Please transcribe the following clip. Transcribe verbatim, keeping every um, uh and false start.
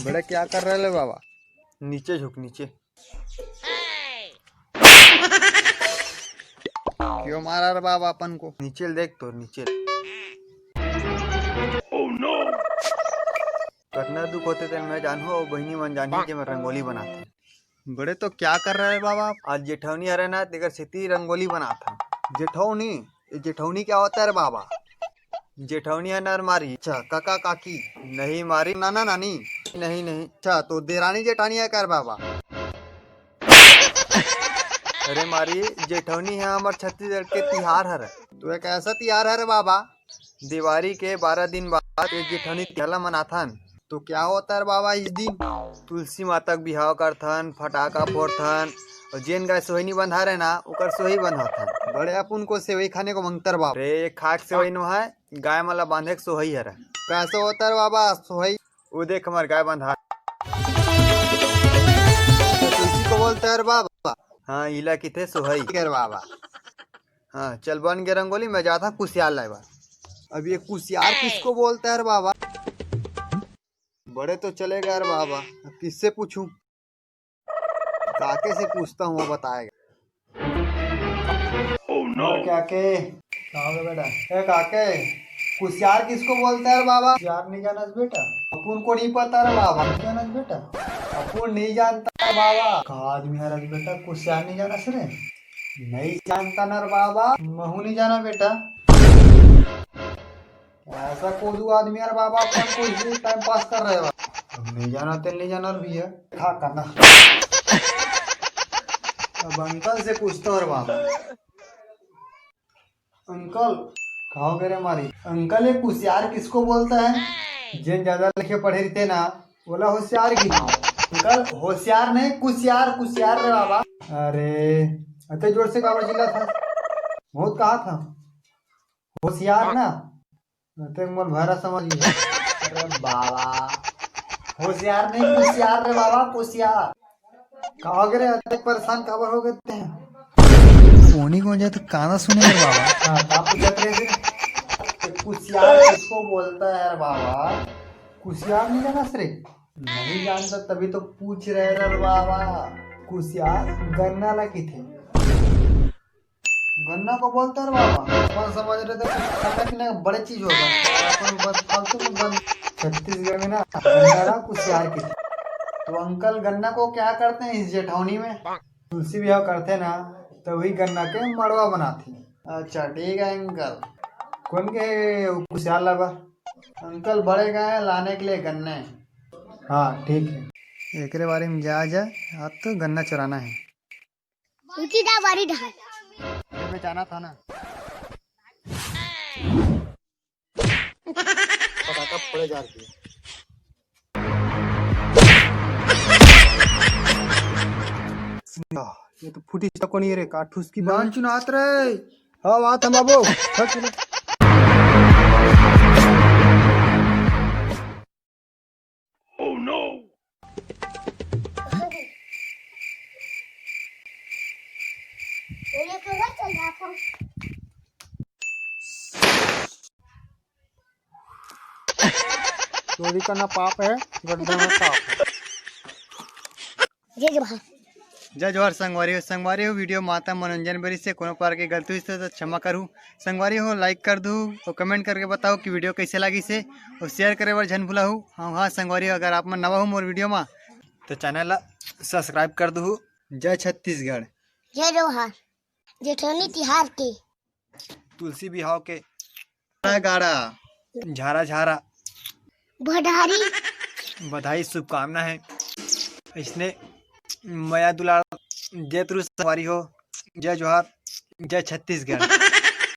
बड़े क्या कर रहे ले बाबा? नीचे झुक, नीचे। क्यों मारा रे बाबा अपन को? नीचे देख तोर, नीचे। कतना दुख होथे तेन मैं जानहूं, अउ बहिनी मन जानही जे मैं रंगोली बनाथे। बड़े तो क्या कर रहे बाबा? आज जेठौनी हरे ना, तेकर सेती रंगोली बनाथन। जेठौनी? ये जेठौनी क्या होता है रे बाबा? जेठौनी है नर मारी। अच्छा, काका काकी? नहीं मारी, नाना नानी? नहीं, नहीं। अच्छा, तो देरानी जेठानी है कर बाबा? अरे मारी, जेठौनी है हमर छत्तीसगढ़ के तिहार हर। तो एक ऐसा तिहार है रे बाबा, दिवाली के बारह दिन बाद ये जेठौनी तिहार ला मनाथन। तो क्या होता है रे बाबा इस दिन? तुलसी माता के बिहाव करथन, फटाका फोड़थन, और जेन गाय सोहई नी बंधा रहे ना, ओकर सोहई बंधाथन। बड़े अपन को सेवई खाने को मंगतर बाबा। रे, खाक सेवई नो है, गाय मन ला बांधे के सोहई हरे। कैसे होता है रे बाबा सोहई? वो देख हमार गाय बंधा। तुलसी को बोलता है रे बाबा। हाँ, इला किथे सोहई। कर बाबा। हाँ, चल बन गे रंगोली, मैं जाता कुसियार लाए बर। अब ये कुसियार किसको बोलता है रे बाबा? बड़े तो चले गए रे बाबा, अब किससे पूछूं? काके से पूछता हूँ, वो बताएगा। Oh no! और क्या के? कहाँ पे बेटा? ए काके, कुसियार किसको बोलता है रे बाबा? कुसियार नहीं जानस बेटा? अपन को नहीं पता रे बाबा। नहीं जानस बेटा? अपन नहीं जानता है बाबा। का आदमी हरस बेटा, कुसियार नहीं जानस रे? नहीं जानता ना रे बाबा, महू नहीं जाना बेटा। ऐसा कोदू आदमी यार बाबा, अपन को ही टाइम पास कर रहे हो। अब नहीं जाना तेल नहीं जाना भैया, खा करना। अब अंकल से पूछता हूँ रे बाबा। अंकल, कहाँ गए रे हमारी? अंकल, ये कुसियार किसको बोलता है? जिन ज्यादा लिखे पढ़े रहते ना, बोला होशियार की। अंकल, होशियार नहीं, कुसियार, कुसियार रे बाबा। अरे, इतने जोर से काबर चिल्ला था? बहुत कहा था होशियार ना, ते मोर भरा समझ गया। अरे बाबा, होशियार नहीं, कुसियार रे बाबा, कुसियार। का हो गए रे, अतक परेशान काबर हो गए ते? कोनी को जाए तो काना सुने रे बाबा। हाँ, का पूछत रहे थे? कुसियार किसको बोलता है यार बाबा? कुसियार नहीं जानस रे? नहीं जानता तभी तो पूछ रहे रे बाबा। कुसियार गन्ना ला किथे? गन्ना को बोलता है रे बाबा। अपन समझ रहे थे कुछ खाने पीने का बड़े चीज होगा, अपन बस फालतू में बंद। छत्तीसगढ़ में ना गन्ना ला कुसियार किथे। तो अंकल गन्ना को क्या करते हैं इस जेठौनी में? तुलसी बिहाव करथे ना, तभी गन्ना के मड़वा बनाथे। अच्छा, ठीक है अंकल। कौन के कुसियार लाबा? अंकल बड़े गए हैं लाने के लिए गन्ने। हाँ, ठीक है। एकरे बारे में जा, जा, आज तो गन्ना चुराना है। उठी दा बारी ढाल। अरे, मैं जाना था ना। पटाखा फोड़े जा रही है। ये तो फूटी तको नहीं रे, काठूस की बांध चुनात रे। हाँ, बात हम बाबू। हट चलो। Oh no! चोरी करना पाप है, गड्ढा में पाप है। जय जोहार। जय जोहार संगवारी हो, संगवारी हो, video माता मनोरंजन बरी से कोनो प्रकार के गलती होइस त क्षमा करू। संगवारी हो, like कर दू और comment करके बताओ कि video कैसे लागिस हे और share करे बर झन भुलाहू। हाँ, हाँ संगवारी हो, अगर आप मन नवा हो मोर video मा तो channel ला subscribe कर दू। जय छत्तीसगढ़। जय जोहार। जेठौनी तिहार के तुलसी बिहाव के गाड़ा, झारा झारा, बधाई, बधाई, शुभकामना है। इसने मया दुलार, जय तुलसी संगवारी हो, जय जोहार, जय छत्तीसगढ़।